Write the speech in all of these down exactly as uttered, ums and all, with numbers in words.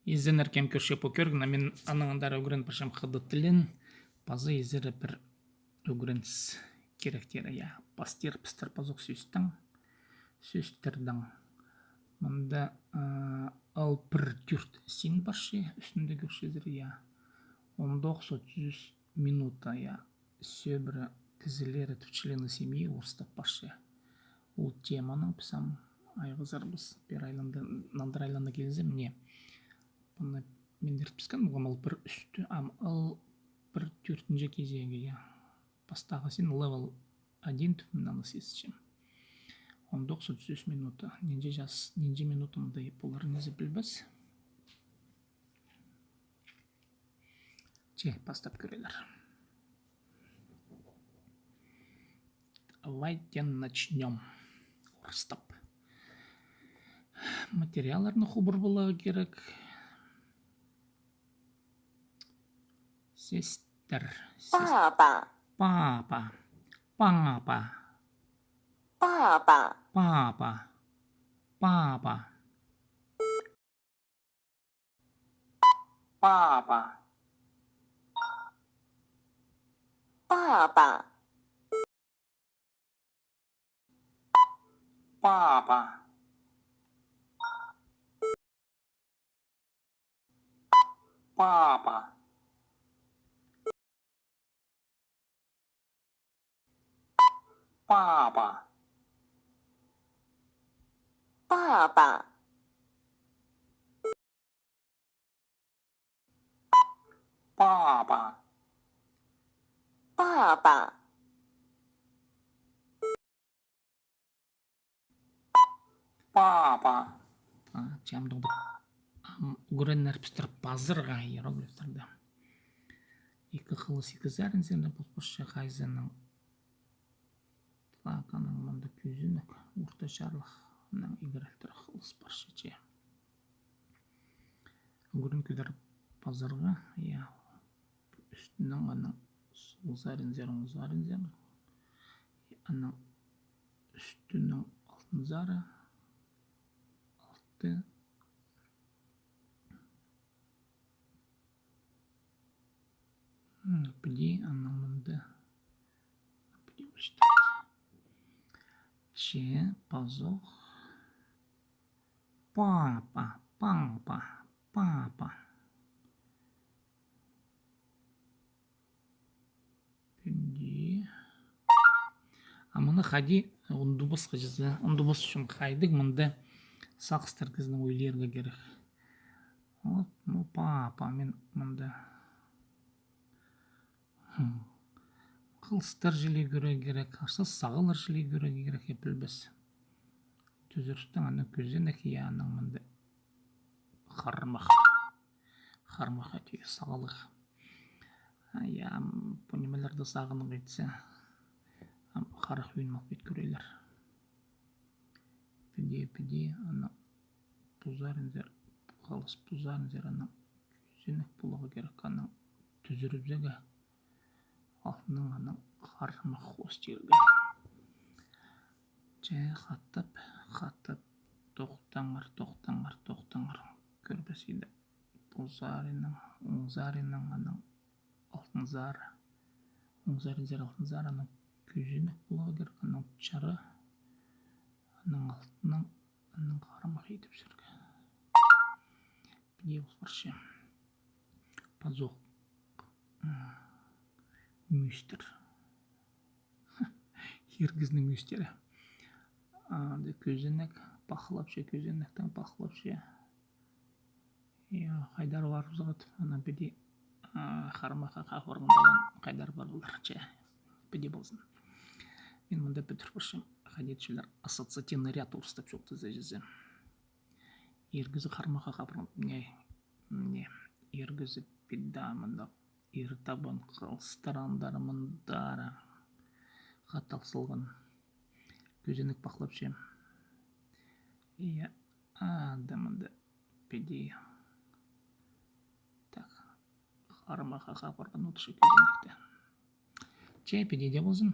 Изеннер, кем кӧрче пу кӧрігні, мин анаң андар ӱгрен парчам хыдат тілін, паза изере пір ӱгренче киректері, я, пастир пістер пазох сӧстең, сӧстердең. Мында, а, ал пір тӧрт син парча, ӱстӱнде кӧрчезер, я. Он тоғыс отыс ӱс минута, я. Сӧбіре кізілері, члены семьи орыстап парча. Ол теманаң піс ам айғазарбыс. Пеер айланда, нандыра айланда килзем, не. Пыны мин иртпіскен, ол ам ал пір ӱстӱ, ам ал пір тӧртінҷі кизегі, я. Пастағы син левел один тіп, мин аны сизінчем. Он тоғыс отыс ӱс минута. Нинҷе час, нинҷе минута мында полар, низе пілбес. Че, пастап кӧрелер. Давайте начнём. Орыстап. Материалларны хубар поларға кирек. Сестер. Сес-, папа. Папа. Папа. Папа. Папа. Папа. Папа. Папа. Папа. Папа. Папа. Папа. Папа. Папа. Папа. А, чам тоғда. Ам, ӱгренербіс пазарға иероглифтерні. Ікі хылыс ікі саринзар пол парча, хайзының. Так, анаң мында кӧзенек, орта чарлығ, анаң ӱгренербіс хылыс парча, че. Ӱгрен кӧдір пазарға, я, ӱстӱнең анаң сол саринзар, оң саринзар, анаң ӱстӱнең алтынзар, алты, м, піди, анаң мында, піди, почти. Че, пазох. Папа, папа, папа. Піди. А мыны хайди ундубас хыҷызы, ундубас ӱчӱн хайдағ мында сағыстар кізінің ойлирға кирек. Вот, ну, папа, мин мында. Хм. Хылыстар чіли кӧрерге кирек, арса сағалар чіли кӧрерге кирек, я, пілбес. Тӱзірістің аны кӧзенек, я, анаң мында хармах. Хармах, а, тӱе сағалығ. А, я, м, пу нимелерді сағынарға итсе, ам, харах ӧӧн мал пит кӧрерлер. Піди, піди, анаң пу саринзар, хылыс пу саринзар, анаң кӧзенек поларға кирек, анаң тӱзірібізерге, алтынаң анаң хармах хоостирға. Че, хатап, хатап, тохтаңар, тохтаңар, тохтаңар. Кӧрбес иді. Пу саринаң, оң саринаң, анаң алтынзар. Оң саринзар, алтынзар, анаң кӧзенек поларға кирек, анаң чара, анаң алтынаң, анаң хармах идібізерге. Піди пол парча. Пазох. М, мӱӱстер. Ир кізінің мӱӱстері. А, анда кӧзенек пахлапча, кӧзенектең пахлапча. Я, хайдар парыбызарға тіп, анаң піди, а, хармахха хапарғанда хайдар парыбызарға, че. Піди ползын. Мин мында пӱдір парчам, хайди тіпчелер, ассоциативный ряд орыстап чоохтаза чізе. Ир кізі хармахха хапарған, не, не, ир кізі піди мында, ир табан хылыстар андар мындар. Хатап салған. Кӧзенек пахлапча. Я, анда мында піди. Так, хармахха хапарған одырча кӧзенекті. Че, піди дее ползын.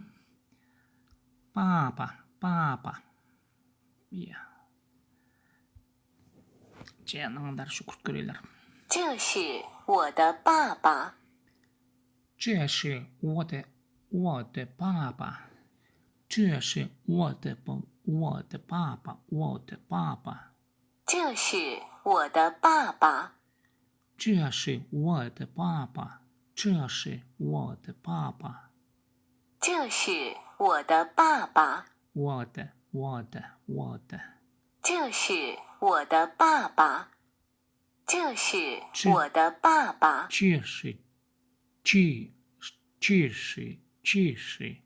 Папа, папа. Я. Че, анаң андар чӱгӱрт кӧрерлер. 这是我的爸爸。这是我的，我的爸爸。这是我的，我的爸爸，我的爸爸。这是我的爸爸。这是我的爸爸。这是我的爸爸。这是我的爸爸。我的，我的，我的。这是我的爸爸。这是我的爸爸。这是，这，这是，这是，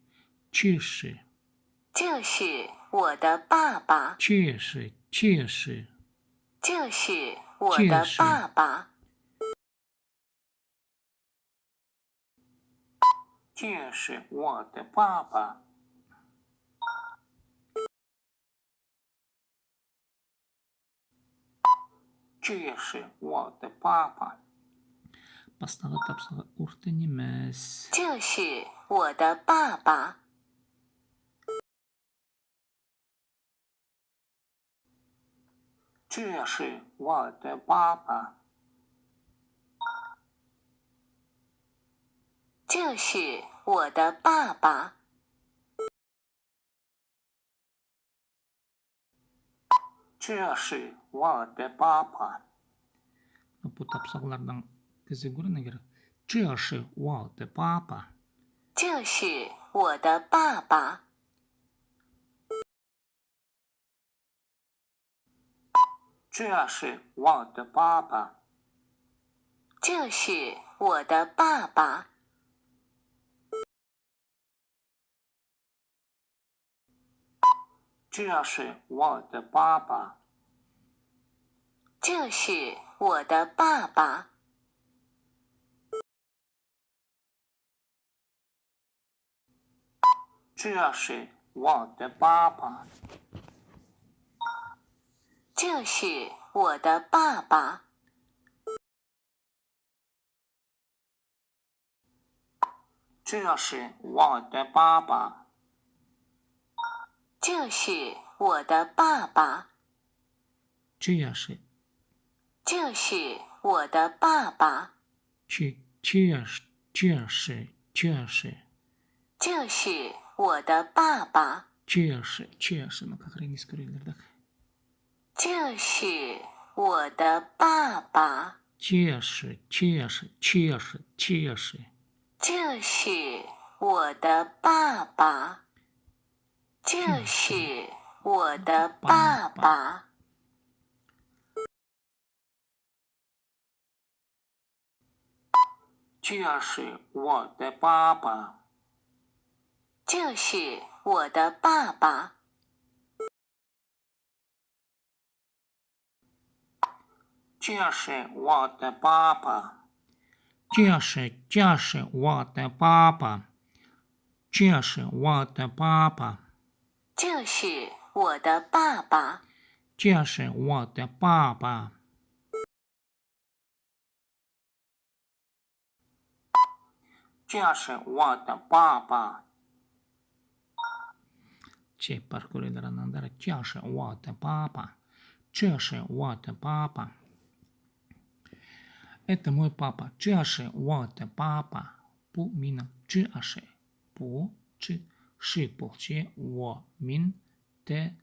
这是。这是我的爸爸。这是，这是。这是我的爸爸。这是我的爸爸。这是我的爸爸。Пастағы тапсағ орта нимес. 这是我的爸爸。 这是我的爸爸。这是我的爸爸。这是我的爸爸。 Пу тапсағлардаң кізі кӧріне кирек. 这是我的爸爸。这是我的爸爸。 这是我的爸爸。这是我的爸爸。这是我的爸爸。这是我的爸爸。 这是我的爸爸。这是我的爸爸。这是我的爸爸。这是我的爸爸。 这是。这是我的爸爸。这，这是，这是，这是。这是我的爸爸。这是，这是，ну, как раз скорее, так. 这是我的爸爸。这是，这是，这是，这是。这是我的爸爸。 这是我的爸爸。这是我的爸爸。这是我的爸爸。 这是我的爸爸。这是，这是我的爸爸。这是我的爸爸。这是我的爸爸。这是我的爸爸。 这是我的爸爸。Че пар кӧрерлер анаңар, 这是我的爸爸。这是我的爸爸。Это мой папа. 这是我的爸爸. Пу минің. 这是. Пу. 这是 полча. 我. Мин. 的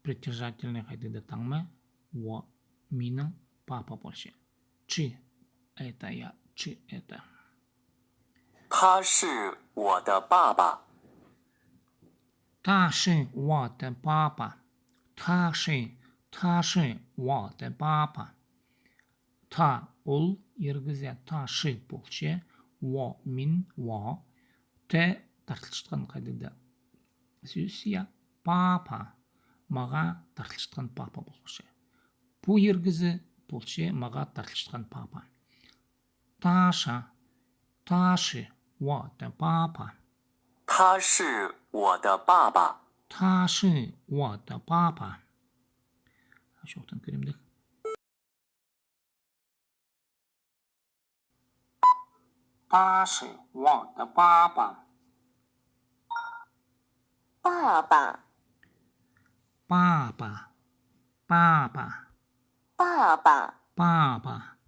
притяжательный хайдағ-да таңма, 我 минің, папа полча. 这 это я, 这 это. 他是我的爸爸。他是我的爸爸。他是，他是我的爸爸。 Та ол ир кізі, 他是 полча, 我 мин, 我 的тартылчатхан хайдағ-да сӧс, я, папа, мағаа тартылчатхан папа полча. Пу ир кізі полча мағаа тартылчатхан папа. 他是, 他是我的爸爸。他是我的爸爸。他是我的爸爸。 他是我的爸爸。爸爸。爸爸。爸爸。爸爸。爸爸。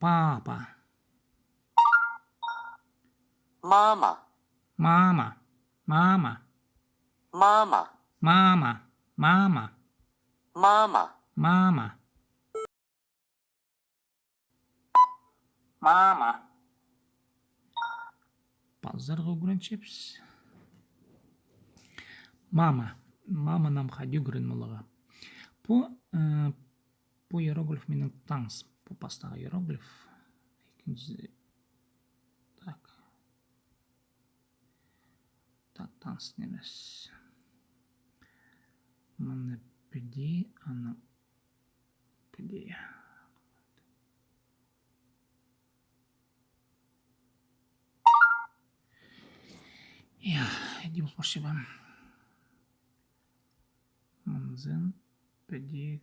Папа. Мама. Мама. Мама. Мама. Мама. Мама. Мама. Мама. Мама. Пазарға ӱгренчебіс. Мама. Мама нам хайди ӱгрен поларға. Пу, э, пу иероглиф минің таныс. Пу пастағы иероглиф. Ікінҷі. Так. Так, таныс нимес. Мыны піди, аны піди. Я, іди пол парча ба. Мынзын піди.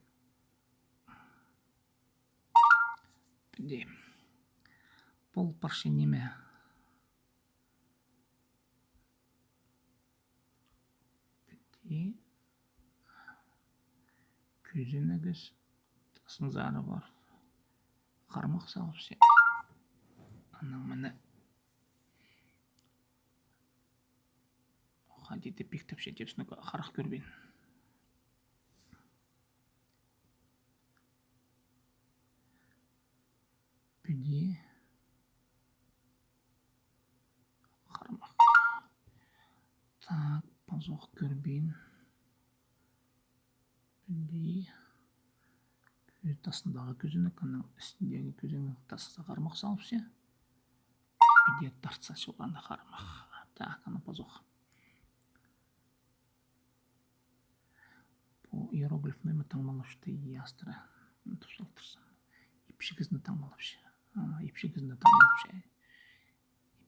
Піди. Пол парча ниме. Піди. Кӧзенегіс. Тастың сары пар. Хармах салыпча. Анаң мына. Хайди тіп пиктепче тіп, ну, харах кӧрбин. Піди. Хармах. Так, пазох кӧрбин. Піди. Кӧ-, тастындағы кӧзенек, анаң істіндегі кӧзенек тастыға хармах салыпча. Піди тартса чоғаны хармах. Так, аны пазох. Пу иероглиф ниме таңмалапча, ястыра. Тіп салтырсам. Ипчі кізіні таңмалапча. А, ипчі кізіні таңмалапча.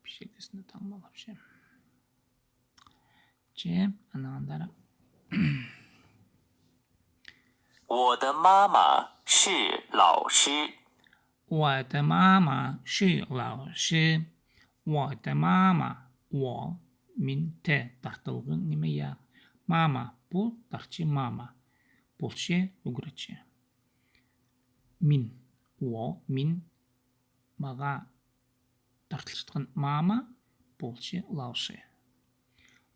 Ипчі кізіні таңмалапча. Че, анаң андар. 我的妈妈是老师。 我的妈妈是老师。我的妈妈，我, мин, 的 тартылған ниме, я. Мама, пу тартча мама. Полча ӱгретчі. Мин, 我, мин, мағаа тартылчатхан мама полча 老师.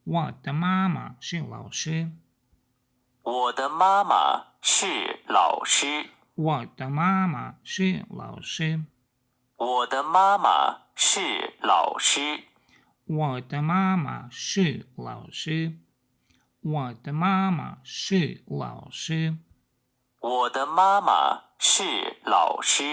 我的妈妈是老师。我的妈妈是老师。我的妈妈是老师。我的妈妈是老师。我的妈妈是老师。我的妈妈是老师。我的妈妈是老师。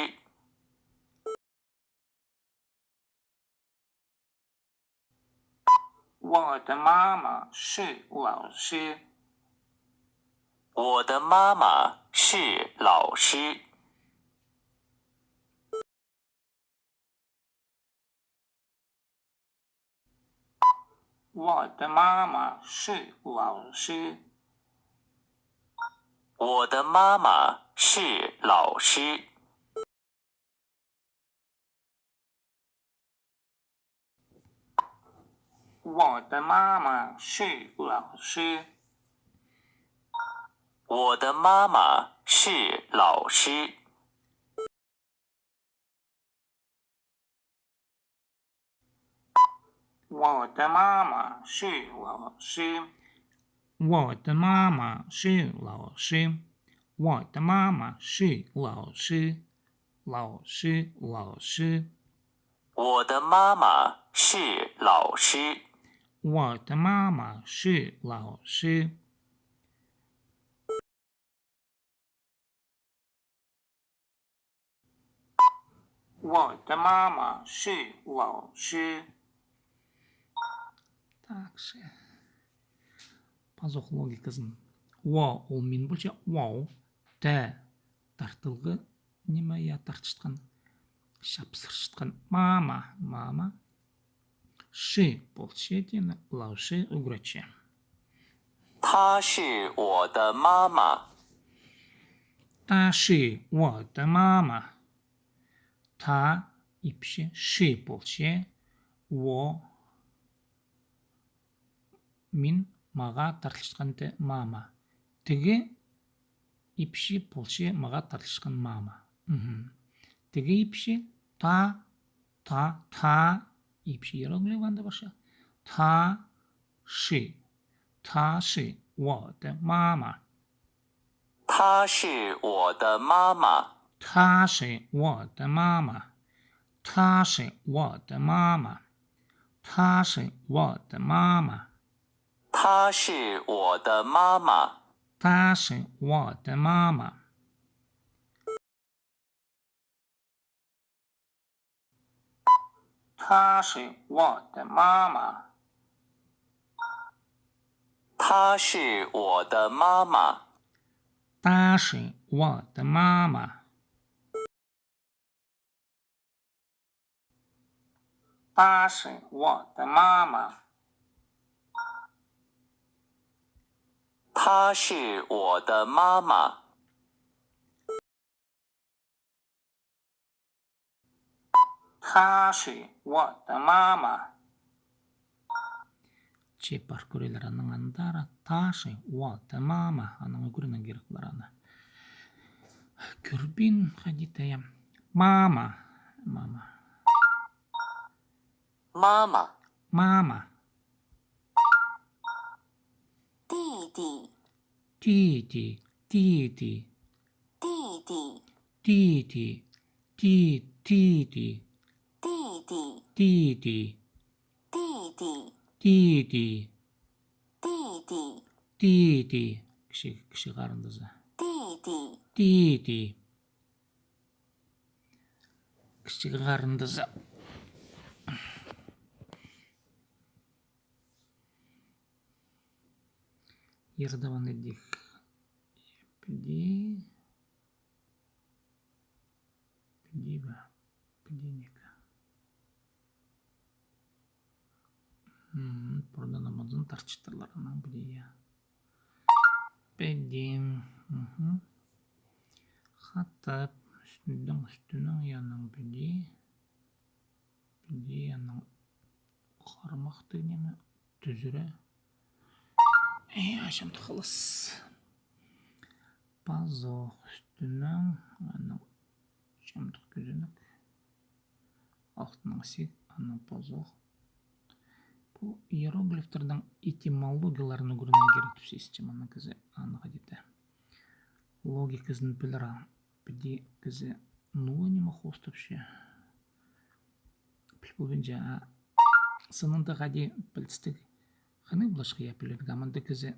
我的妈妈是老师。我的妈妈是老师。我的妈妈是老师。我的妈妈是老师。 我的妈妈是老师。我的妈妈是老师。我的妈妈是老师。我的妈妈是老师。我的妈妈是老师。 老师，老师。我的妈妈是老师。我的妈妈是老师。我的妈妈是老师。Так, ше. Пазох логиказын. 我 ол мин полча, 我 的 тартылғы ниме, я, тартчатхан, чапсырчатхан. 妈妈, мама. 是 полча, тині, 老师 ӱгретчі. 她是我的妈妈。她是我的妈妈。 Та ипчі, 是 полча, 我 мин, мағаа тартылчатхан, 的 мама. 的 ипчі, полча, мағаа тартылчатхан мама. Мгм. Тігі ипчі, та, та, та, ипчі иероглиф анда пасча. Та, ши, та, ши, 我的妈妈. 她是我的妈妈。她是我的妈妈。她是我的妈妈。她是我的妈妈。她是我的妈妈。她是我的妈妈。 她是我的妈妈。她是我的妈妈。她是我的妈妈。她是我的妈妈。她是我的妈妈。 她是我的妈妈。 Че пар кӧрерлер аның андар, 她是我的妈妈, анаң ӱгренерге кирек полар аны. Кӧрбин хайди тее. Мама, мама. 妈妈。妈妈。弟弟。弟弟，弟弟。弟弟。弟弟，弟，弟弟。弟弟。弟弟。弟弟。弟弟。弟弟。弟弟。Кічіг, кічіг харындазы. 弟弟。 弟弟。 Кічіг харындазы. Ирдаван идік. Піди. Піди ба? Піди ниме? М, пурнада намазын тартчатырлар, анаң піди, я. Піди. Мгм. Хатап, ӱстӱнең, ӱстӱнең, я, анаң піди. Піди, анаң хармахтығ ниме, тӱзіре. Я, чамдых халас. Пазох ӱстӱнең, анаң чамдых кӧзенек. Алтыннаң сиг, анаң пазох. Пу иероглифтернің этимологияларын ӱгренерге кирек тіп сизінчем, анаң кізі анаң хайди-да логиказын пілер, а піди кізі нула ниме хоостапча. Піл полбинча, а сынында хайди пілдістіг. Хынығ поларҷых, я, пілерге, а мында кізі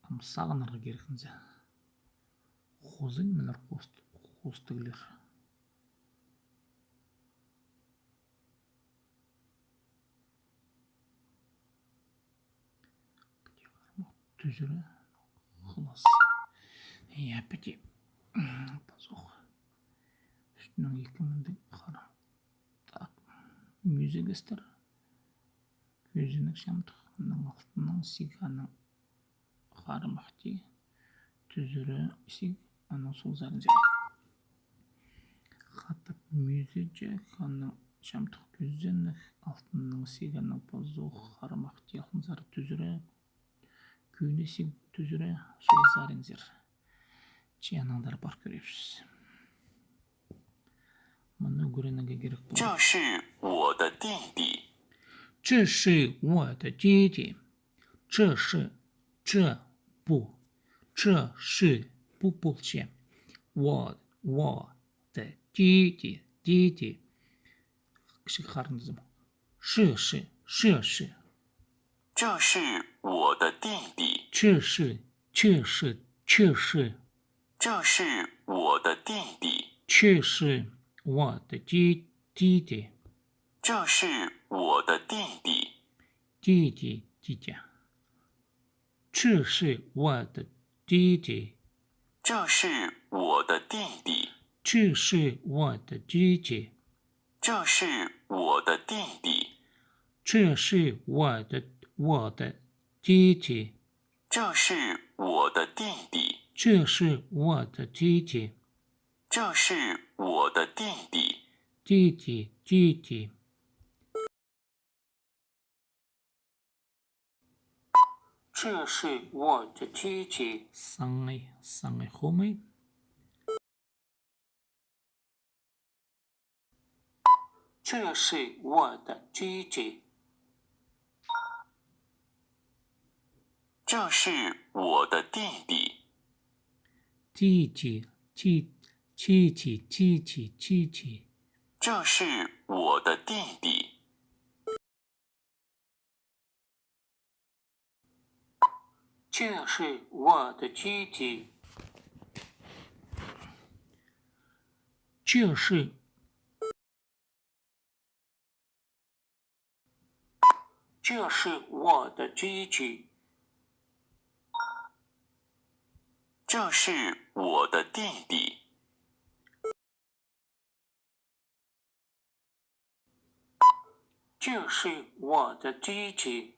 ам сағынарға кирек ниме. Хоза нимелер хост-, хоостығлар. Тӱзіре. Халас. Я, піди. Пазох. Ӱстӱнең ікі мындағ хара. Так. Мӱзігестер. Кӧзенек чамдых. Анаң алтыннаң сиг, анаң хармахти. Тӱзіре сиг, анаң сол саринзар. Хатап мӱзіҷек, анаң чамдых кӧзенек, алтыннаң сиг, анаң пазох, хармахти, алтынзар тӱзіре, кӧні сиг тӱзіре, сол саринзар. Че анаңар пар кӧрербіс. Мыны ӱгренерге кирек полар. 这是我的弟弟。这是我的弟弟。 这是, 这, пу. 这是, пу полча. 我, 我的弟弟, 弟弟. Кічіг харындазым. 这是, 这是. 这是我的弟弟。这是, 这是, 这是. 这是我的弟弟。这是我的弟, 弟弟。这是我的弟弟。弟弟, 弟弟。这是我的弟弟。这是我的弟弟。这是我的弟弟。这是我的弟弟。这是我的, 我的弟弟。 这是我的弟弟。这是我的弟弟。这是我的弟弟。弟弟, 弟弟。这是我的弟弟。Саңай, саңай хомай. 这是我的弟弟。这是我的弟弟。弟弟，弟，弟弟，弟弟，弟弟。这是我的弟弟。 这是我的弟弟。这是，这是我的弟弟。这是我的弟弟。 这是我的弟弟。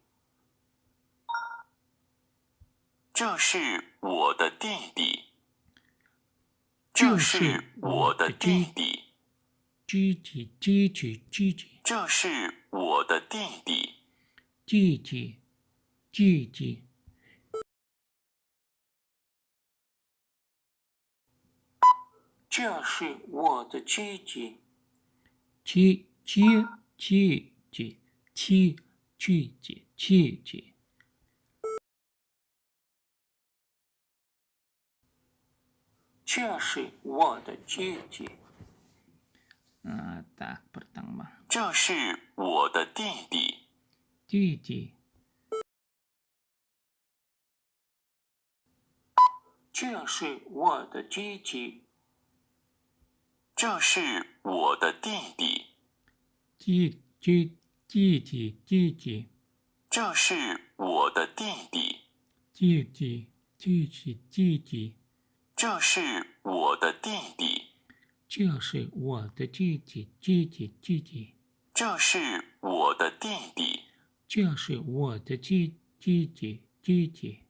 这是我的弟弟。这是我的弟弟。弟弟，弟弟，弟弟。这是我的弟弟。弟弟，弟弟。 这是我的弟弟。弟，弟，弟弟，弟，弟弟，弟弟。这是我的弟弟。 А, так, пір таңма. 这是我的弟弟。弟弟。 这是我的弟弟。这是我的弟弟。弟，弟，弟弟，弟弟。这是我的弟弟。弟弟，弟弟，弟弟。这是我的弟弟。这是我的弟弟，弟弟，弟弟。这是我的弟弟。这是我的弟，弟弟，弟弟。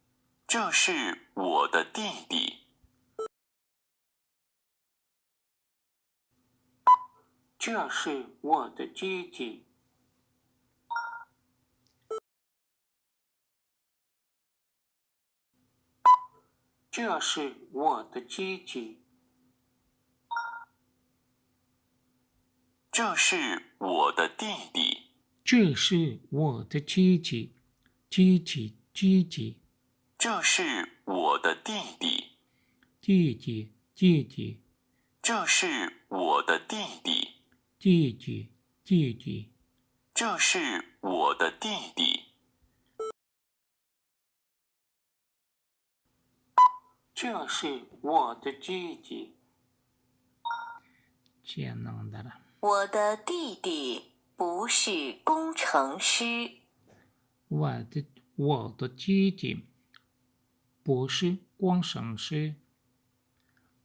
这是我的弟弟。这是我的弟弟。这是我的弟弟。 这是我的弟弟。这是我的弟弟，弟弟，弟弟。这是我的弟弟。弟弟，弟弟。这是我的弟弟。弟弟，弟弟。这是我的弟弟。 这是我的弟弟。 Чияннаңдар. 我的弟弟不是工程师。我的，我的弟弟不是工程师。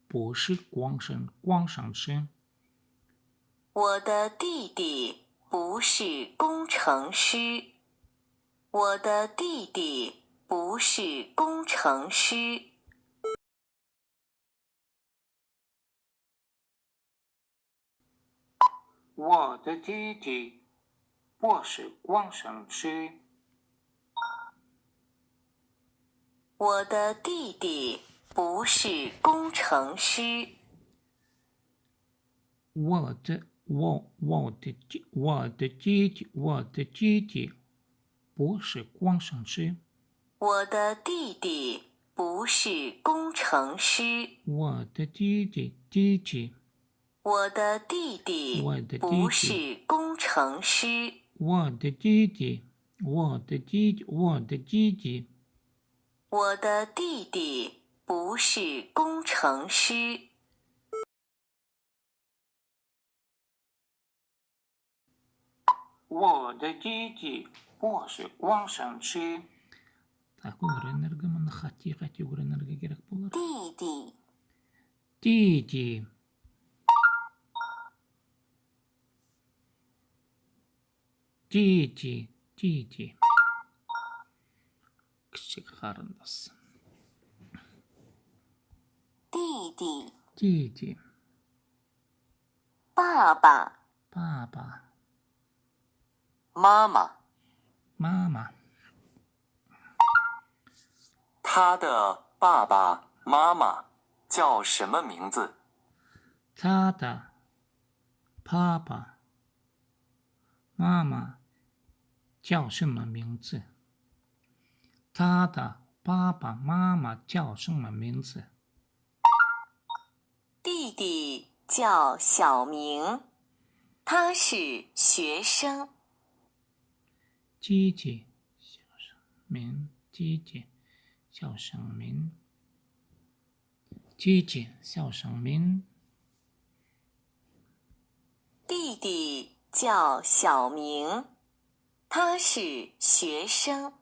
不是工程，工程师。我的弟弟不是工程师。我的弟弟不是工程师。 我的弟弟不是工程师。我的弟弟不是工程师。我的，我，我的弟，我的弟弟，我的弟弟不是工程师。我的弟弟不是工程师。我的弟弟，弟弟。 我的弟弟不是工程师。我的弟弟，我的弟弟，我的弟弟。我的弟弟不是工程师。 我的弟弟不是工程师。 Так, ӱгренерге, мыны хати-хати ӱгренерге кирек полар. 弟弟。 弟弟。 弟弟，弟弟。 Кічіг харындас. 弟弟。 弟弟。 爸爸。 爸爸。 妈妈。 妈妈。 他的爸爸妈妈叫什么名字？ 他的爸爸妈妈叫什么名字？ Тата, папа, мама叫什么名字？ 弟弟叫小明，他是学生。 姐姐叫什么名？ 姐姐叫什么名？ 姐姐叫什么名？ 弟弟叫小明，他是学生。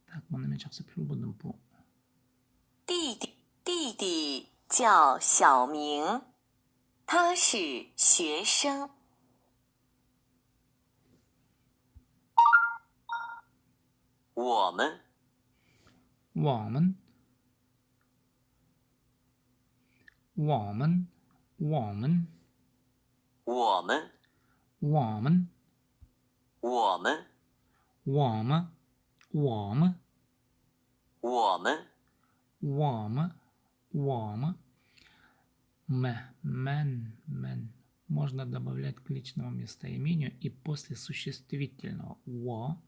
Так, мыны мин чахсы пілбедім пу. 弟弟，弟弟叫小明，他是学生。 我们。 我们。 我们。 我们。 我们。 我们。 我们。 我们。 我们。 我们。 我们。 我们。 М, мин, мин. Можно добавлять к личному местоимению и после существительного 我,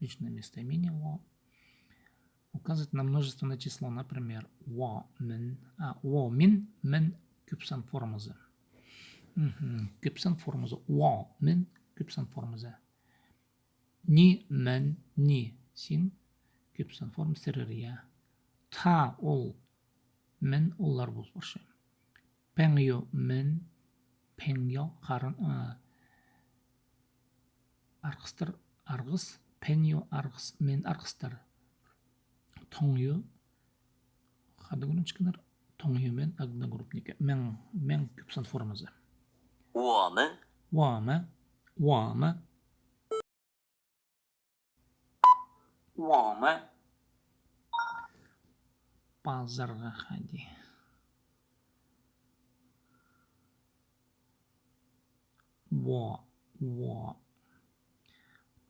личное местоимение 我, указывать на множественное число, например, 我们, а, 我们, мин, кӧп сан формазы. Мгм, кӧп сан формазы. 我们, кӧп сан формазы. 你们, 你, син, кӧп сан форма сірер, я. 他, ол, 们, олар полып парча. 朋友, мин, 朋友, харын, а, арғыстар, арғыс, 朋友, арғыс, 们, арғыстар. 朋友, хайдағ ӱгренчеткеннер, 朋友, мин, одногруппники. 们, 们, кӧп сан формазы. 我们。 我们。 我们。 我们。 Пазарға хайди. 我, 我.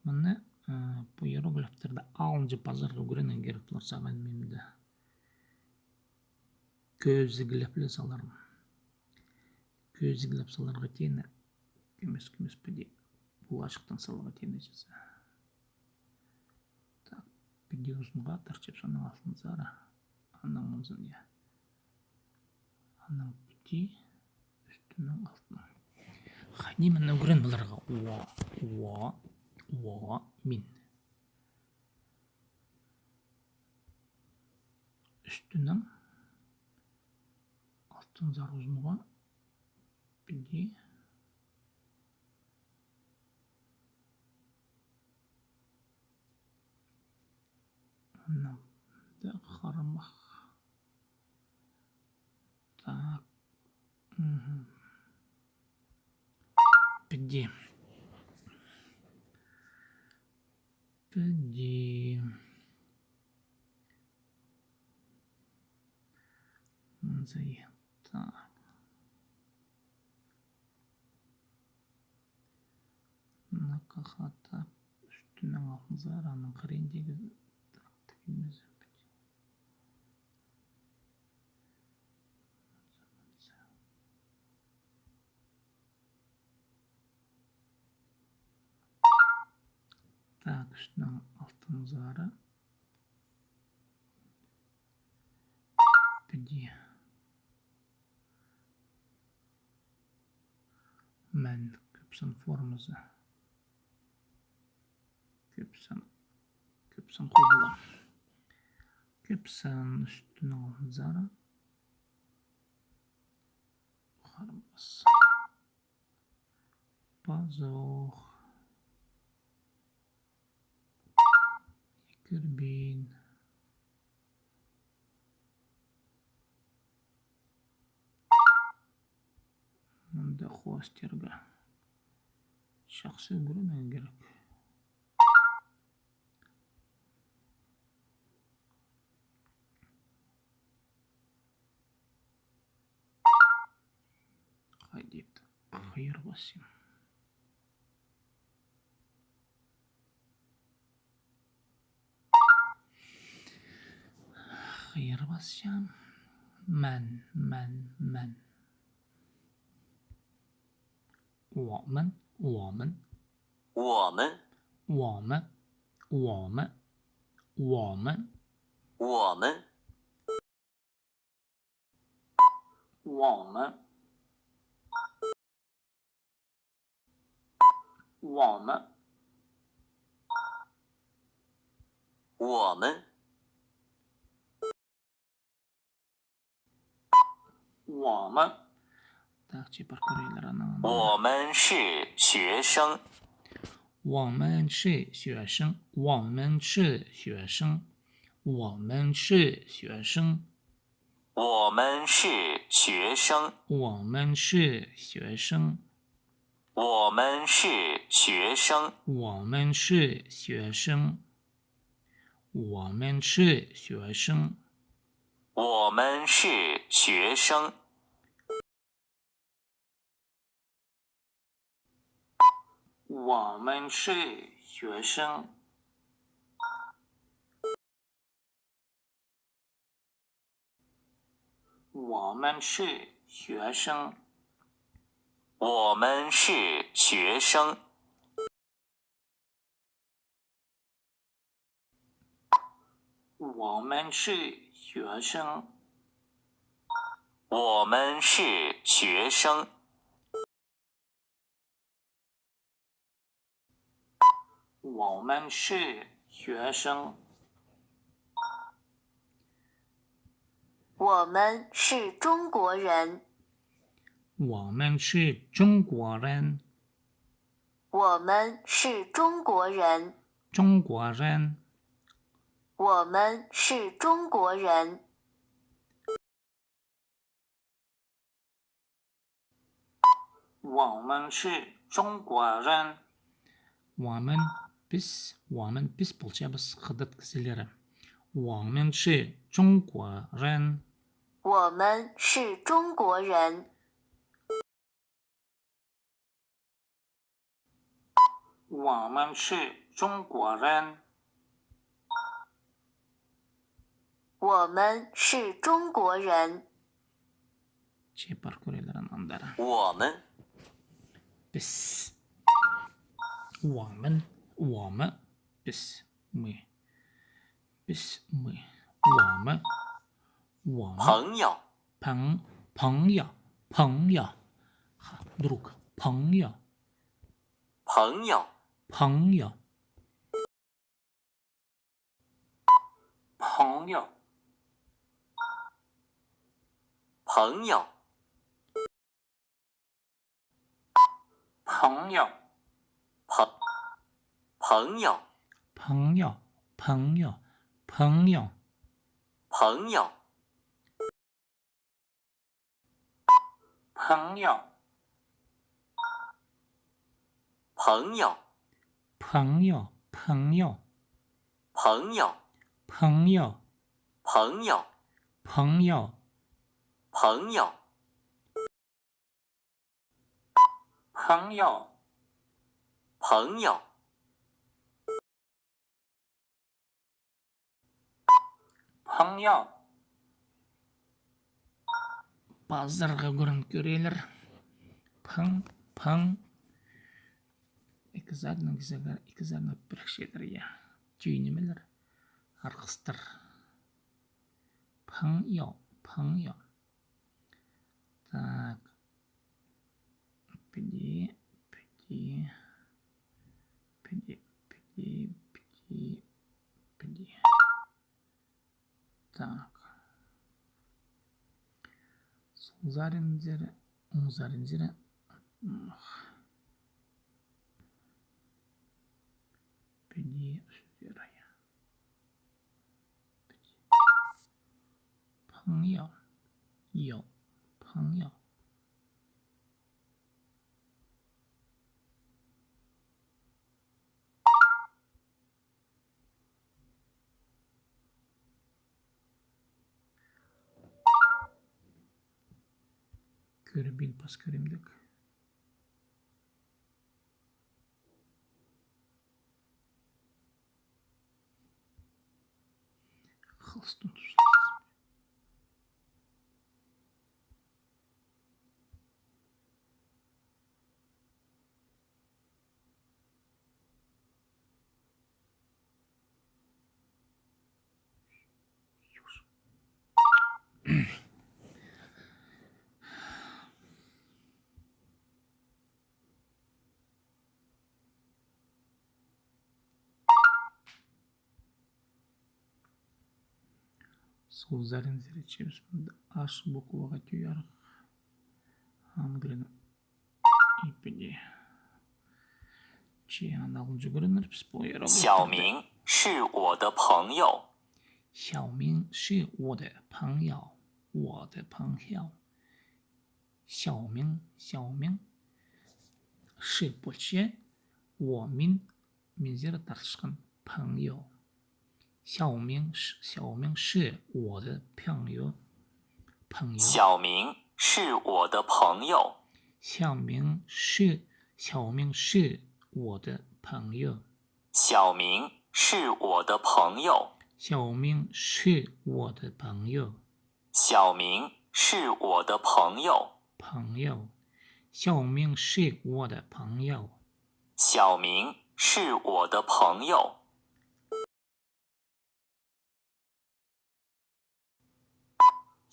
Мына, э, пу иероглифтерні алынҷа пазарға ӱгренерге кирек полар сағам мин дее. Кӧзіглеп ле саларым. Кӧзіглеп саларға теені. Кӧмес, кӧмес, піди. Пу лачыхтаң саларға теені чізе. Так, піди узунға тартчабыс аның алтынзар. Анаң мынзын, я. Анаң піди, ӱстӱнең алтынаң. Хайди мыны ӱгрен поларға. 我, 我, 我, мин. Ӱстӱнең алтынзар узунға піди. Анаң даа хармах. Так. Мгм. Піди. Піди. Мынзы. Так. Мына хатап, ӱстӱнең алтынзар, анаң хыриндағы, так, тігілмезі. Так, ӱстӱнең алтынзар. Піди. Мин, кӧп сан формазы. Кӧп сан, кӧп сан хубыла. Кӧп сан ӱстӱнең алтынзар. Харбас. Пазох. Икірбин. Мында хостирға. Чахсы ӱгренерге кирек. Хайди, хайыр пасчам. Хайыр пасчам. Мин, мин, мин. 我们，我们，我们，我们，我们，我们，我们，我们，我们，我们。 我们。Так, чепер кӧрейлер анаң. 我们是学生。我们是学生。我们是学生。我们是学生。我们是学生。我们是学生。我们是学生。我们是学生。我们是学生。 我们是学生。我们是学生。我们是学生。我们是学生。 我们是学生。我们是学生。我们是学生。 我们是中国人。我们是中国人。我们是中国人。中国人。我们是中国人。 我们是中国人。我们, піс, 我们, піс полчабыс хыдат кізілері. 我们是中国人。我们是中国人。 我们是中国人。我们是中国人。Чепер кӧрейлер анаңар. 我们。Піс. 我们, 我们, піс, мы. Піс, мы. 我们, 我们。朋友。朋, 朋友, 朋友。Ха, друг, 朋友。朋友。朋友。朋友。朋友。 朋友。朋，朋友。朋友，朋友，朋友。朋友。朋友。朋友。朋友，朋友。朋友。朋友。朋友。朋友。朋友。 朋友。朋友。朋友。 Пазарға кӧрін кӧрейлер. Паң, паң. Ікі затның, ікі затның пірікчелері, я. Тӱӱнімелер. Арғыстар. Паң, я, паң, я. Так. Піди, піди, піди, піди, піди, піди. Так. Сол саринзар, оң саринзар. Ах. Піди, сӧзер, я. Паң, я. Я. Паң, я. Кӧрбин пас кӧрімдік. Хылыстың турзын. Сӧзін сірерге чібіс мында Аш букваға тӧӧй арах. Англияның иппеде. Че аны алын чӱгӱрербіс пу аэробус тілде. 小明是我的朋友。小明是我的朋友。我的朋友。 小明，小明。 是 полча, 我 мин, минзер тартылчатхан 朋友。 小明是，小明是我的朋友。朋友。 小明是我的朋友。 小明是，小明是我的朋友。 小明是我的朋友。 小明是我的朋友。 小明是我的朋友。 朋友。 小明是我的朋友。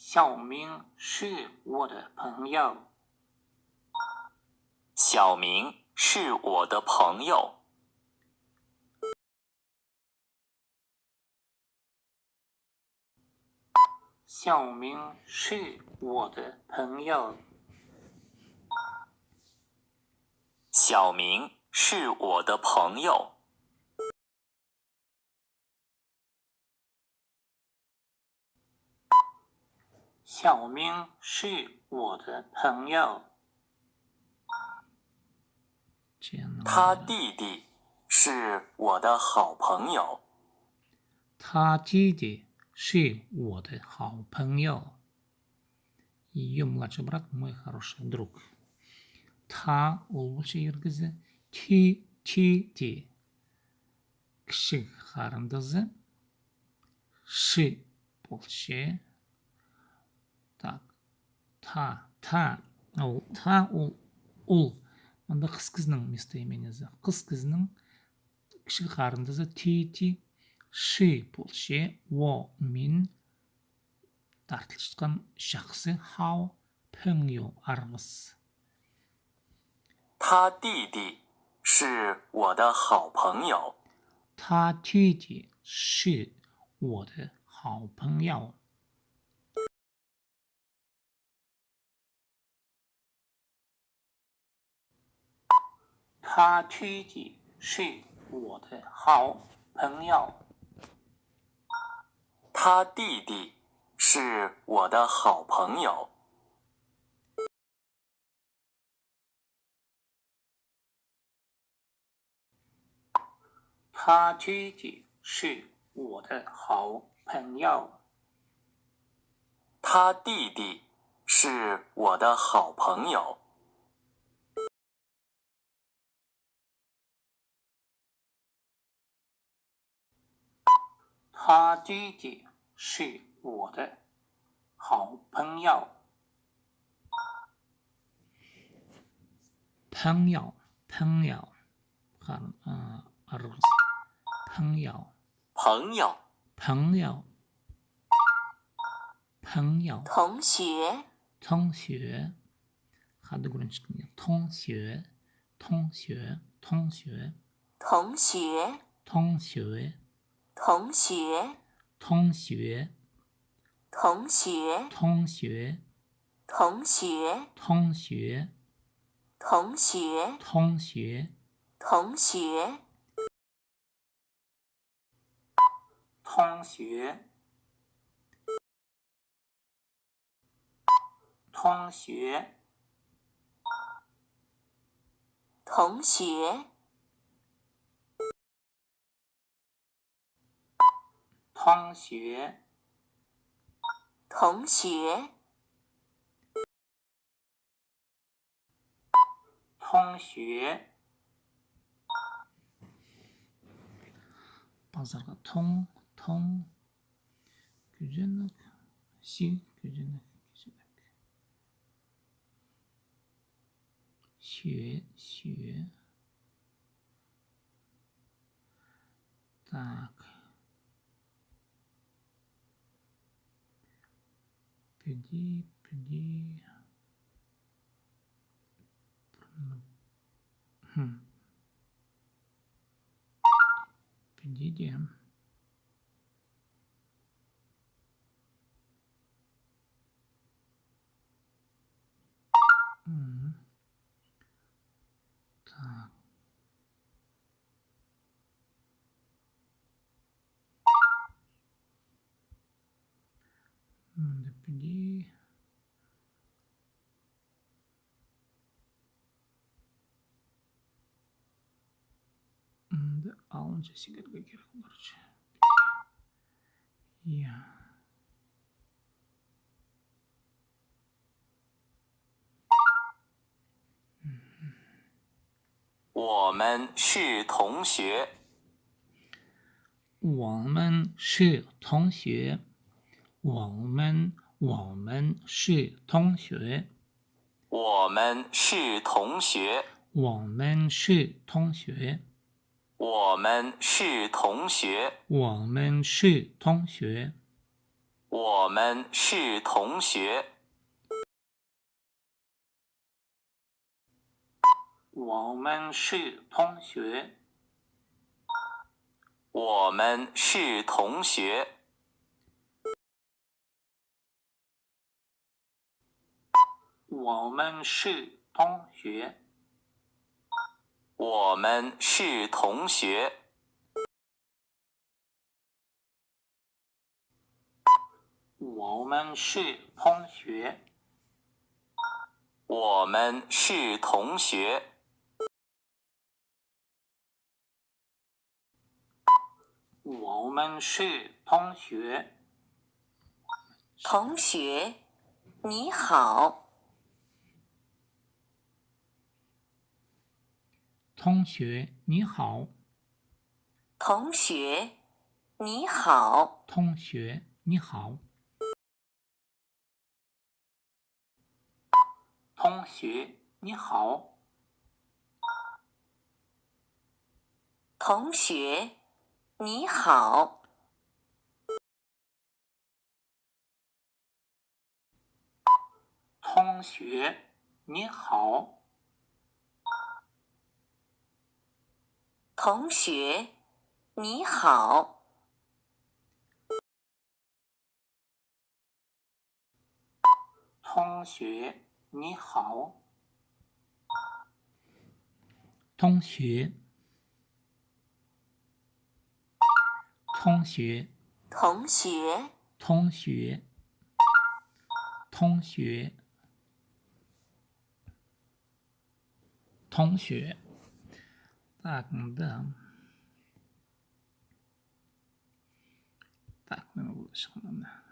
小明是我的朋友。 小明是我的朋友。 小明是我的朋友。 小明是我的朋友。 小明是我的朋友。 小明是我的朋友。 他弟弟是我的好朋友。 他弟弟是我的好朋友。 Ее младший брат мой хороший друг. 他 ол полча ир кізі, 弟弟 кічіг харындазы, 是 полча. Так, 他, 他, ол 他 ол, ол. Мында хыс кізінің местоимениезі. Хыс кізінің кічіг харындазы 弟弟, 是 полча, 我 мин, тартылчатхан чахсы, 好朋友 арғыс. 他弟弟是我的好朋友。 他弟弟是我的好朋友。 他弟弟是我的好朋友。 他弟弟是我的好朋友。 他弟弟是我的好朋友。 他弟弟是我的好朋友。 他弟弟是我的好朋友。 朋友，朋友。 Хар-, а, арғыс. 朋友。 朋友。 朋友。 朋友。 同学。 同学。 Хада кӱрінчеткеннер. 同学，同学，同学。 同学。 同学。 同学。 同学。 同学。 同学。 同学。 同学。 同学。 同学。 同学。 同学。 同学。 同学。 同学。 同学。 同学。 Пазарға. 同, 同. Кӱзенек. 学, кӱзенек, кӱзенек. 学, 学. Так. Піди, піди. Хм. Піди дее. Мында піди. Мында алынҷа сигерге кирек поларҷы. Я. 我们是同学。我们是同学。我们，我们是同学。我们是同学。我们是同学。我们是同学。我们是同学。我们是同学。 我们是同学。我们是同学。我们是同学。我们是同学。 我们是同学。我们是同学。我们是同学。同学，你好。同学，你好。 同学，你好。同学，你好。同学，你好。同学，你好。 同学，你好。同学，你好。同学，你好。同学， 同学。同学。同学。同学。同学。Так, мында. Так, мына полча мына.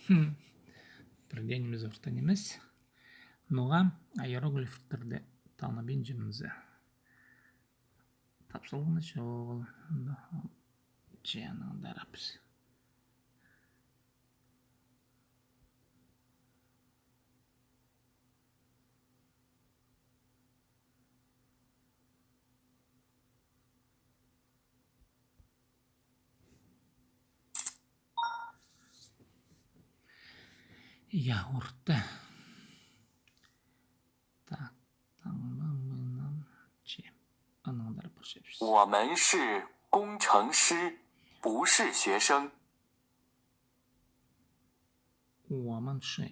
Хм. Пір дее нимес орта нимес. Ноға иероглифтерні таныбинчабыс. Тапсалғаны чоғыл. Че анаң дарабыс. Я, орта. Так, таңма мынаң че. Анаң андар парчабыс. 我们是工程师，不是学生。 我们是,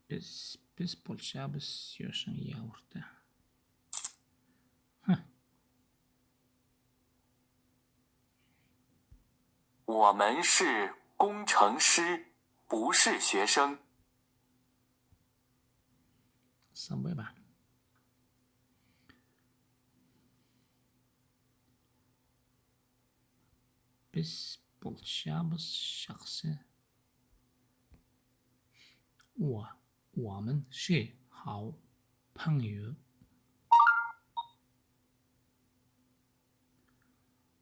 піс, піс полчабыс сӧсің, я, орта. Хм. 我们是工程师，不是学生。 Сабай ба. Піс полчабыс чахсы. 我, 我们是好朋友。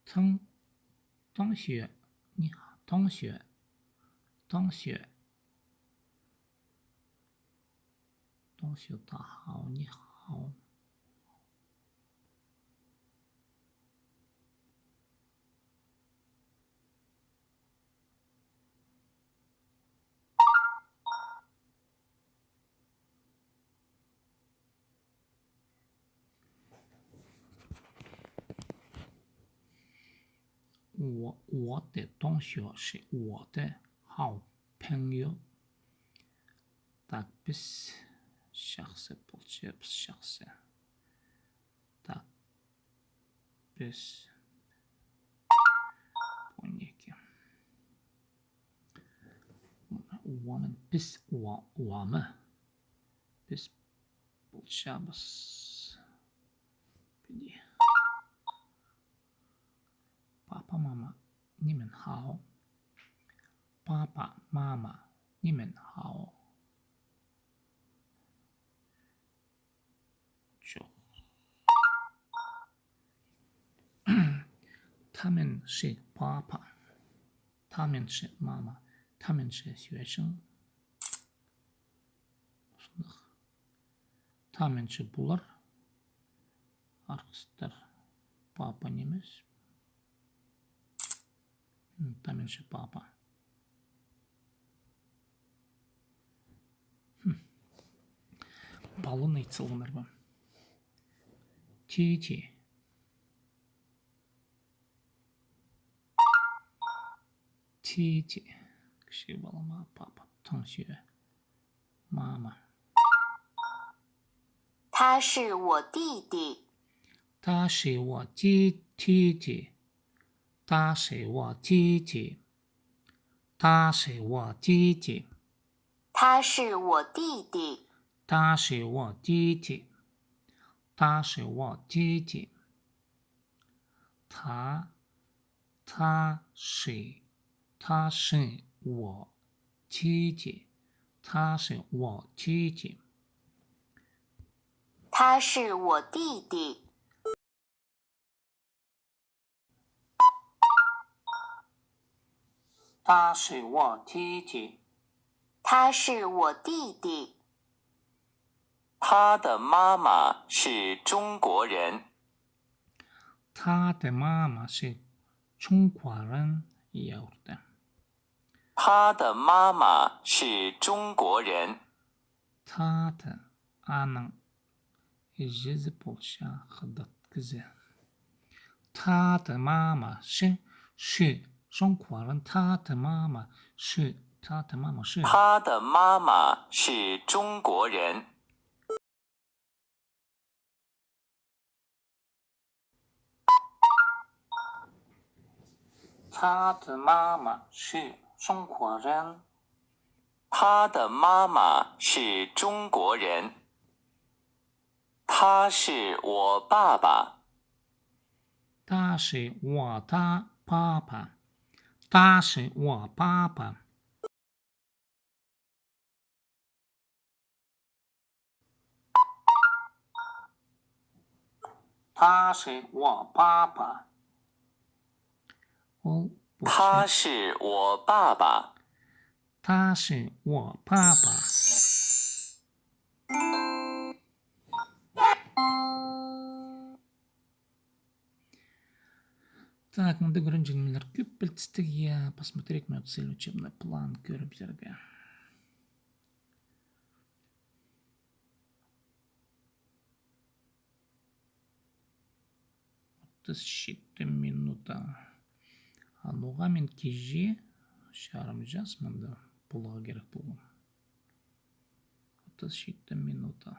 同, 同学, 你好, 同学, 同学. 同学大好, 你好. 我们是同学。我的同学是我的好朋友. Так, піс чахсы полчабыс, чахсы. Так, піс он ікі. Уаның піс уа-, уамы. Піс полчабыс. Піди. Папа, мама, 你们好. Папа, мама, 你们好. Чох. 他们是爸爸，他们是妈妈，他们是学生。 Сындағ. 他们是 пулар. Арғыстар. Папа нимес. 他们是 папа. Хм. Палуны ит салғаннар ба? 姐姐. 姐姐. Кічіг палама папа. 同学. Мама. 他是我弟弟。他是我弟，弟弟。他是我弟弟。他是我弟弟。他是我弟弟。他是我弟弟。他是我弟弟。 他，他是，他是我弟弟，他是我弟弟。他是我弟弟。他是我弟弟。他是我弟弟。 他的妈妈是中国人。他的妈妈是中国人。 Ия, орта. 他的妈妈是中国人。 他的, аның іҷезі полча хыдат кізі. 他的妈妈是, 是中国人。 他的妈妈是, 他的妈妈是. 他的妈妈是中国人。 他的妈妈是中国人。 他的妈妈是中国人。 他是我爸爸。 他是我的爸爸。 他是我爸爸。 他是我爸爸。 Ол, 他是我爸爸。 他是我爸爸。 Так, мында ӱгренҷеңнер кӧп пілдістіг, я, посмотреть мой целый учебный план, кӧрібізерге. Отыс читі минута. А ноға мин кичее чарым час мында поларға кирек полған? Отыс читі минута.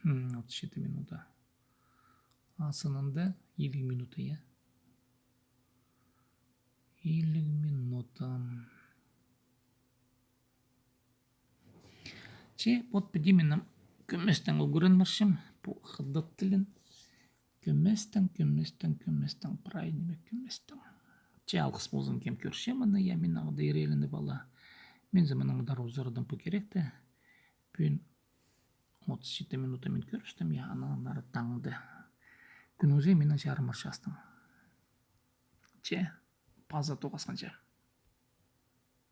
Хм, отыс читі минута. А сынында илиг минута, я? Илиг минута. Че, вот піди минің кӧместең ӱгренерчем пу хыдат тілін. Кӧместең, кӧместең, кӧместең, прай ниме кӧместең. Че, алғыс ползын, кем кӧрче мыны, я, мин ағаа ирееленіп ала. Мин зе мынаңар узарадым пу киректі. Пӱӱн отыс читі минута мин кӧрістім, я, анаң андар таңда. Кӱннің зе минің чарым пар частаң. Че, паза тоғасханҷа.